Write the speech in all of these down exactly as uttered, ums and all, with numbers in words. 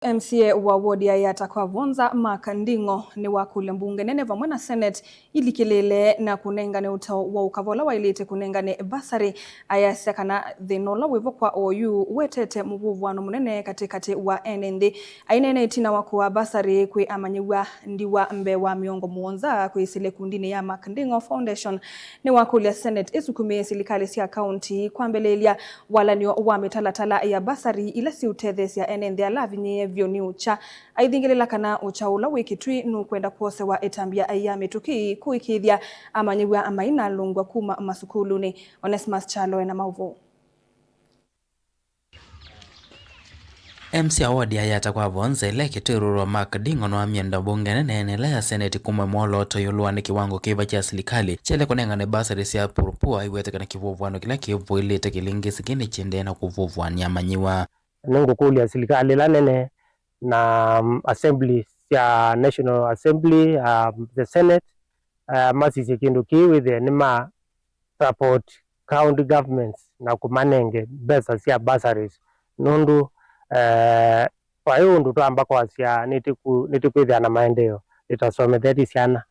M C A wa ward ya Yatta Kwavonza, Mark Nding'o, nĩwakũlya mbunge nene vamwe na Senate ilikĩlĩle na kũnengane ũtao wa ũkava ũla waĩlĩte kũnengane basarĩ. Ayasya kana thĩna ũla wĩvo kwa oyu wetete mũvũvũano mũnene katĩkatĩ wa ene nthĩ. Aineena ĩtina wa kũaa basarĩ kwĩ amanyĩw'a ndiwa mbee wa mĩongo mũonza kwĩsĩla ĩkundinĩ ya Mark Nding'o Foundation, nĩwakũlya Senate ĩsukumĩe silikalĩ sya kaunti kwambĩlĩĩlya walan'yo wa mĩtalatala ya basarĩ ila siũtetheesya ene nthĩ ala avinyĩĩe vyũ nĩ ũkya. Aithingĩlĩla kana ũkya ũla wĩ Kitui nũkwenda kwosewa ĩtambya ya mĩtũkĩ kũĩkĩĩthya amanyĩw'a mainalũngw'a kuma masukulunĩ. Onesmus Kyalo ena maũvoo. M C A wa ward ya Yatta Kwavonza, ĩla ĩkĩtw'ĩrũlwa Mark Nding'o nĩwamie mbunge nene ĩla ya Senate kuma mwolooto ĩũlũ wa nĩ kĩwango kĩva kya silikalĩ kyaĩle kũnengane basarĩ sya purupua, aiweta kana kĩvũvũano kĩla kĩvũĩlĩte kĩlĩngĩsĩ kĩĩ nĩkĩendee na kũvũvũanĩa amanyĩw'a. Nĩngũkũlya silikalĩ ĩla nene na, um, assembly sya National Assembly, um, the Senate, uh, masisye kĩndũ kĩĩ, wĩthĩe nĩma support county governments na kũmanenge mbesa sya bursaries, nũndũ, eh, vaĩ ũndũ twamba kwasya nĩtĩkwĩthĩa na maendeeo tũtasomethetye syana.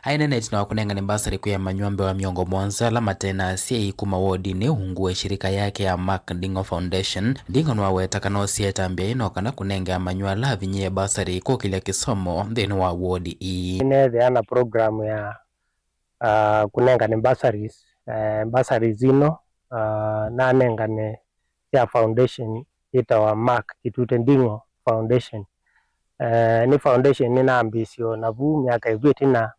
Aineena ĩtina wa kũnengane mbasarĩ kwĩ amanyĩw'a mbee wa mĩongo mũonza ala mate na asyai kuma wodinĩ ungu wa ĩshirika yake ya Mark Nding'o Foundation, Nding'o nĩwaweta kana osie ĩtambya yĩno kana kũnenge amanyĩw'a ala avinyĩĩe mbasarĩ kũkĩlya kĩsomo nthĩnĩ wa wodi ii. Nĩneethĩa na program ya, uh, kũnengane bursaries, eh, bursaries ino, uh, nanengane sya foundation yĩtawa Mark Kitute Nding'o Foundation. Eh, nĩ foundation nĩnambĩĩsye o navu myaka ĩvu ĩtina,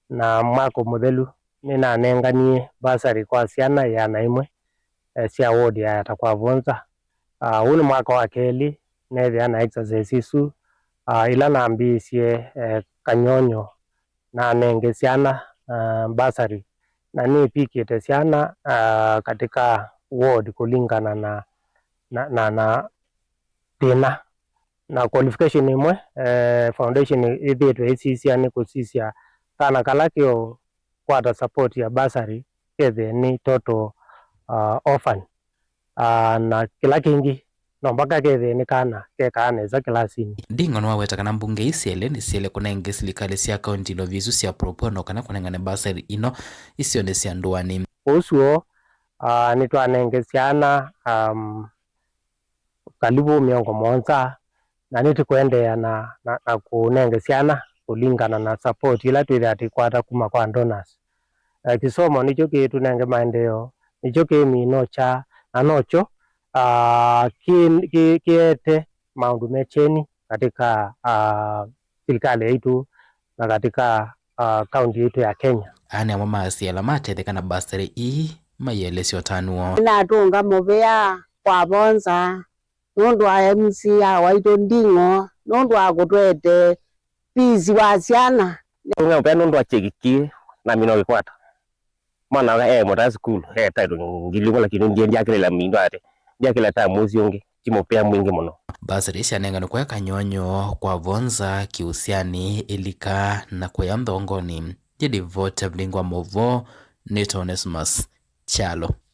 na mwaka mũthelu nĩnanenganie bursary kwa syana ĩana ĩmwe, eh, sya ward ya Yatta Kwavonza. Ah, ũũ nĩ mwaka wa kelĩ neethĩa na exercise isu, ah, ĩla nambĩĩsye, eh, kanyonyo nanenge syana, ah, bursary, na nĩvikĩte syana, ah, katika ward kũlingana na, na, na, na thĩna. Na qualification ĩmwe, eh, foundation ĩthĩĩtwe ĩsisya nĩ kũsisya kana kala kĩũkwata support ya bursary kethĩe nĩ total, ah, orphan. Ah, na kĩla kĩngĩ, no mpaka kethĩe nĩ kana kekaa nesa kĩlasinĩ. Nding'o nĩwaweta kana mbunge ii syelĩ nĩsyaĩle kũnenge silikalĩ sya kaunti ilovia isu sya purupua no kana kũnengane mbasarĩ ino isionĩ sya ndũanĩ. Ũsu o, ah, nĩtwanenge syana, um, kalivu mĩongo mũonza, na nĩtũkũendeea na, na, na kũnenge syana kũlingana na support ĩla twĩthĩa tũikwata kuma kwa donors. Eh, kĩsomo nĩkyo kĩtũnenge maendeeo, nĩkyo kĩmina ũkya, na nokyo, ah, kĩ, kĩ, kĩete maũndũ me kyeni katika, ah, silikalĩ yaitũ na katika, ah, kaunti yaitũ ya Kenya. Aa nĩ amwe ma asyai ala matetheka na mbasarĩ ii maielesya ũtanu woo. Nĩnatũnga mũvea Kwavonza nũndũ wa M C A waitũ Nding'o nũndũ wa kũtwete fees wa syana. Tũnga mũvea nũndũ wa kyeki kĩĩ namina ũkĩkwata. Mwana waka e mũtaa sukulu, e title ngili ũmwe, lakini ndie ndiakĩlĩla mindo ate, ndiakĩlĩla tamu ũsu ũngĩ, ti mũvea mwingĩ mũno. Mbasarĩ syanenganwe kũya kanyonyo Kwavonza kĩũsyanĩ, ĩlika na kũya nthongonĩ. Ndye Devote Mlingwa Movo, nĩ Onesmus Kyalo.